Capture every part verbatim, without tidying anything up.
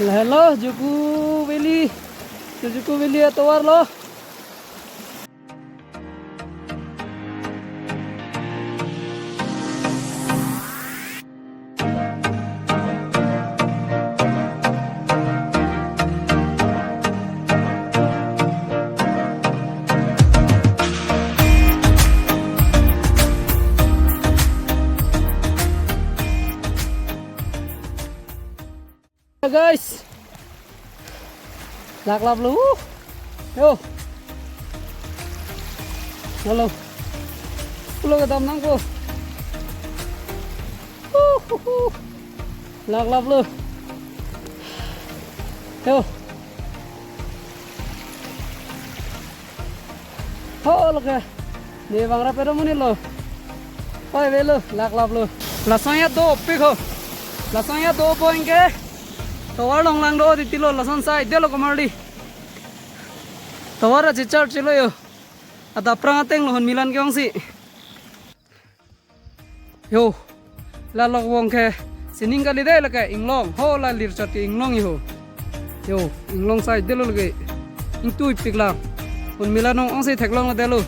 Hello, Joko Valley. Joko Valley atovar lo. Guys, laklaplo. Yo. Hello. Pulo kedam nangpo. Laklaplo. Yo. Ho, lo ke. Ne bang ra pedo muni lo. Oi, avelo, laklaplo. Lason ya dopik ho. Lason ya dopo anke. Tovar longlangdo titi lo, lason sai delo komarli. Tovar achi char chilo yo. Adap prang ateng lo hon milan ke-ongsi. Yo, la lok wong ke sining kali dei lake inglong. Ho, la lirchot ke inglong yo. Yo, inglong sai delo lake. Ingtuipik lang. Hon milan ong-ongsi theklong delo.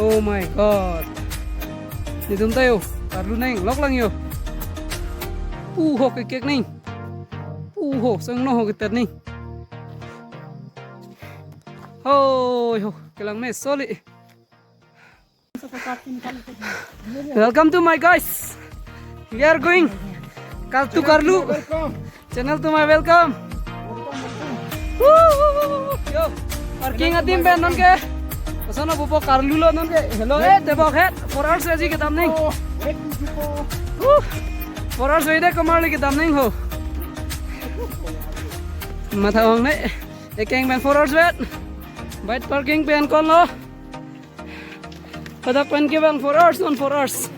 Oh my God. Netum ta yo, karlu neng, lok lang yo. Puho kekek neng. Puho, sengno ho ketet neng. Hoi ho, kelang me soli. Welcome to my guys. We are going Kal to Karlu. Welcome. Channel to my welcome. Woo! Yo, parking adim pen nonke. Koson pupo Karlu lo nonke. Hello, eh, tebok het. Four hours aji kedam neng. Woo! Four hours aji de komarli kedam neng ho. Matha ong ne. Ekeng pen four hours vet. Bike parking pen kon lo. Hadak pen kevang four hours, non four hours.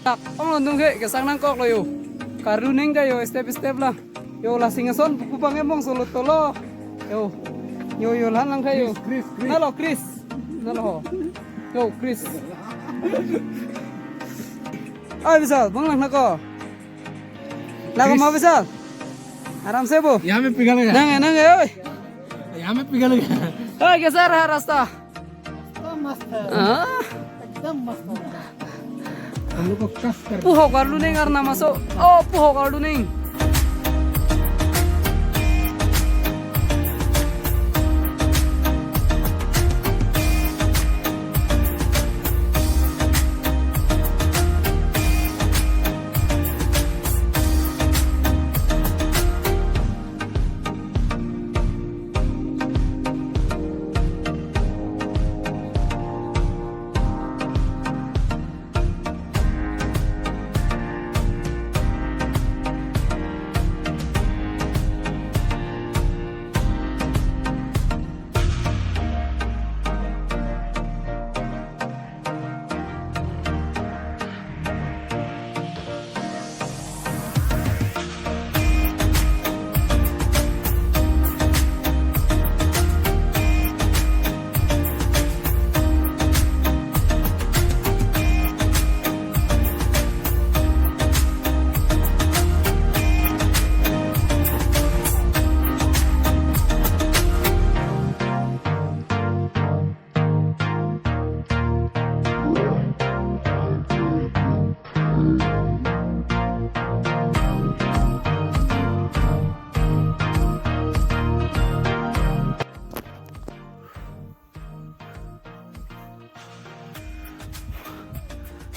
Tak, ong lo nung he, kesang nangkok lo yo. Karlu neng ta yo, step step la. Yo, la Singhason, kupang emong solo tolo. Yo, yo, yo, lan lang kayo. Chris, Chris, Chris. Nalo, Chris. Nalo ho. Yo, Chris. Ay, Bisal, bang lang nako. Lako Chris. Ma, Bisal. Aram se bo. यहाँ में पिघल गया। Nang, nang, oi. यहाँ में पिघल गया। Oi, kaisa raha rasta? एकदम मस्त है। Ah. एकदम मस्त है। हम लोग को कस कर Puho karlu neng arnam aso. Oh, puho karlu neng.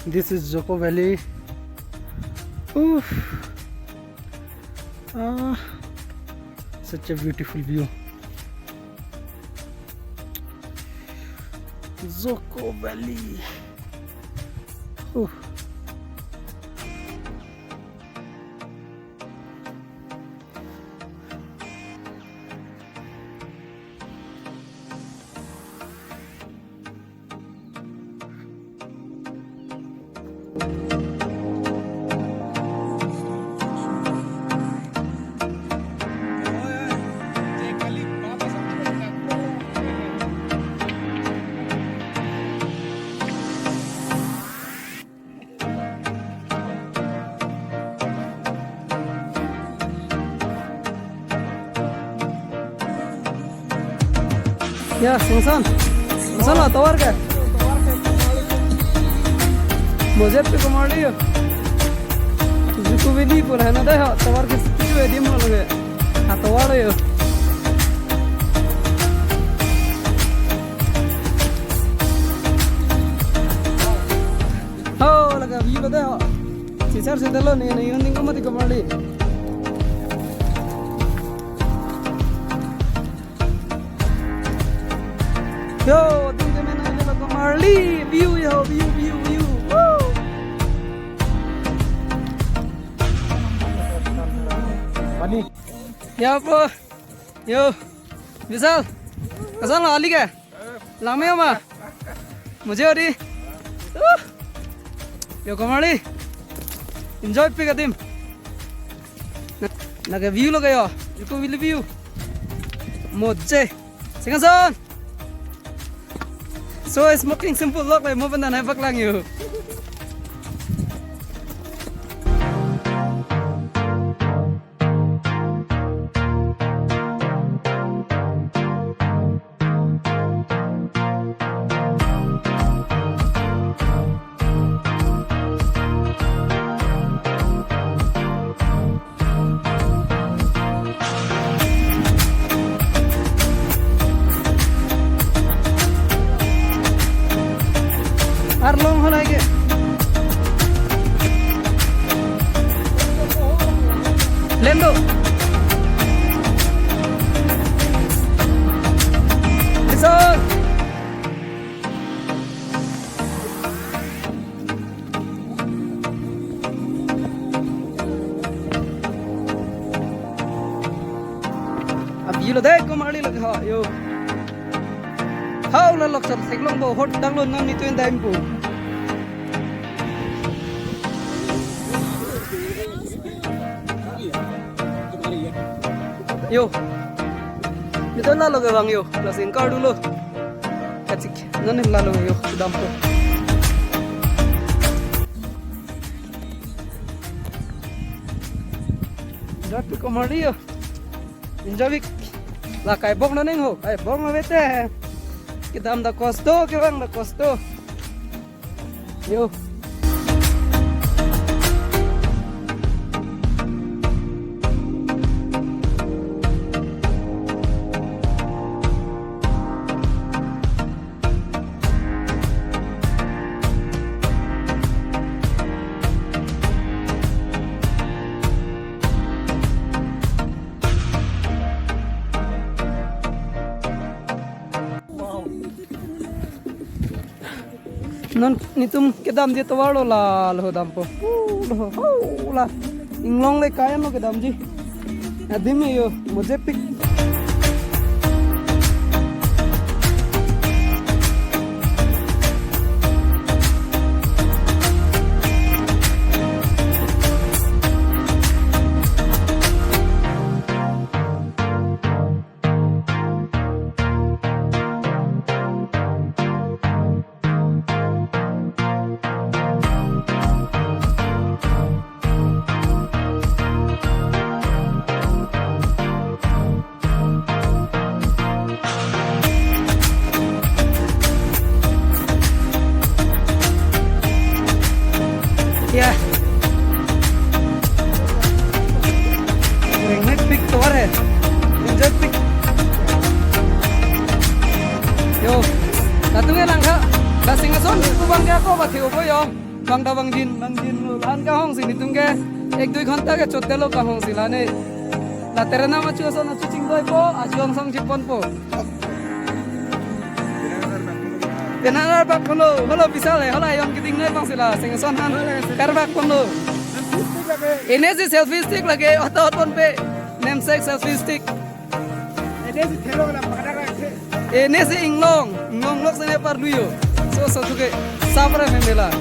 This is Joko Valley. Oof. Ah, such a beautiful view. Joko Valley. Oof. Ya, Singson. Singson lo, tovar ke? Mojepik komarli yo. Juko Valley pu lahai na dei ho, tovar ke situ adim lo lage. Atovar yo. Ho, lake view lo dei ho. Sisar sendal lo ne, ne yun ding komat komarli. Yo, ding ke mena ilo komarli, view yo, view, view, view. Woo! Pani. Ya, bro. Yo. Vishal. Kasan lo ali ke? Langme ma? Mujhe adi. Uh. Yo komarli. Enjoypik adim. Na, lake view lo ke yo. Juko Valley view. Mojepik. Singson. So smoking simple lok le mo pen dan hai paklang yo. Arlong halai ke. Lendo. Listen. Abi lo dei komarli lake ho yo. Hau la lok sar theklong bo hot dang lo non ni tuen daim po. Yo. Ni tuen la lo ke bang yo. La sing kar dulu. Kachik. Nane lalo yo, dampo. Datu komarli yo. Enjoypik. La kai bok naneng ho. Kai bok na bete. Kedam da kosto, kevang da kosto. Yo. Non netum kedamji tovar lo, la lo dampo. Hu, lo ho, ho, la. Inglong le kayan lo kedamji. Adim yo, Mojepik. Ya. Rengnek pik tovar hai. Enjoypik. Yo. Latum ke langkha. La Singson pu bang ke ako ba thi-o po yo. Bang da bang jin, bang jin lo. Lan kahong si netum ke. Ek dui ghonta ke chot delo kahong si lane. La terena ma chu ason chu chingdoi po, achu angsong chipon po. Penanar bak kono, holo Vishal hai, holo ayong keding nai bang si la, Singson han, karbak kono. Ene si selfie stick lake, oto oton pe, namesake selfie stick. Ene si inglong, inglong lok sene parlu yo. So, so tuke, sapre me mela.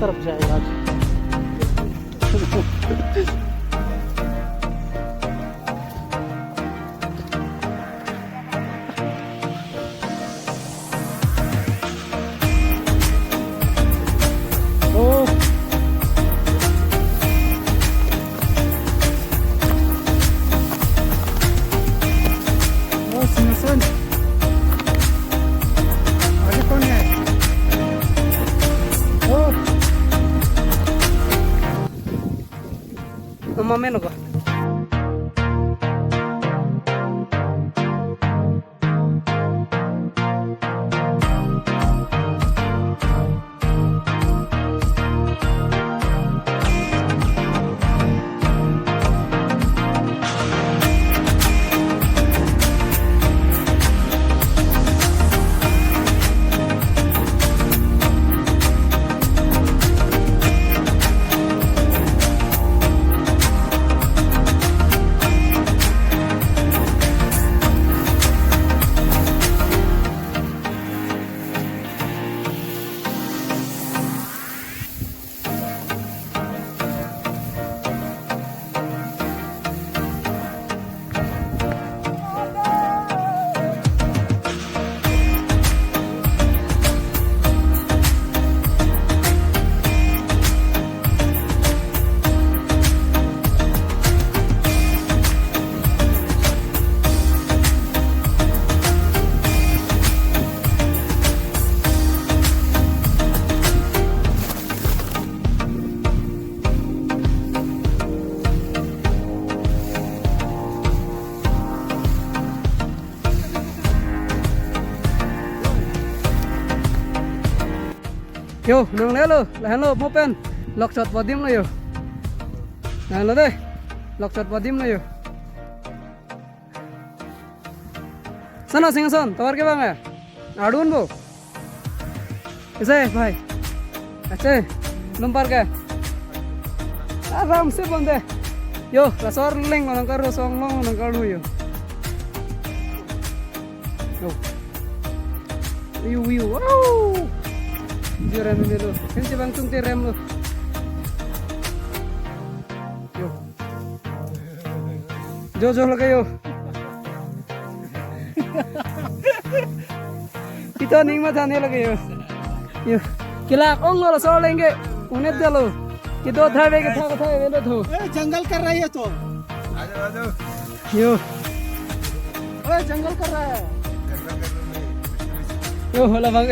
तरफ जाएगा आज। ओ। ओ, सुन, सुन। आगे कौन है? ओ। Mama meno ko. Yo, nanglelo, lahenlo, mo pen lokchot po adim lo yo. Lahenlo dei, lokchot po adim lo yo. Sana Singson, tovar ke bang ya? Adun bo. Ese, bhai. Ache, lumpar ke. Aram se bonde. Yo, laso arleng lo nangkar, laso arleng lo nangkar lu yo. Yo. Wiu, wiu, wow. Jira ni lo. Kan cebang tung terem lo. Yo. Jo, jo lake yo. Kita ning ma thane lake yo. Yo. Kelak ong lo laso arleng ke. Unet jalo. Kedo thave ke tha thave lo tho. ए, जंगल कर रहा है तो। Yo. ए, जंगल कर रहा है। Yo, hala bang.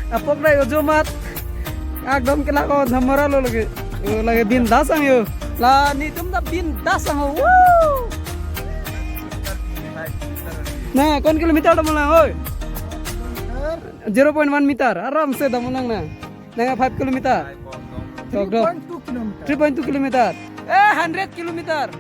Apok dai ojo mat. Ekdom kelak on thamara lo lake. Yo, lake bindas ang yo. La netum ta bindas ang ho. Woo! Na, kon kilometer dam lang, oi? Zero point one meter. Aram se dam lang na. Nang five kilometer. Tok dok. Three point two kilometer. Three point two kilometer. Eh, hundred kilometer.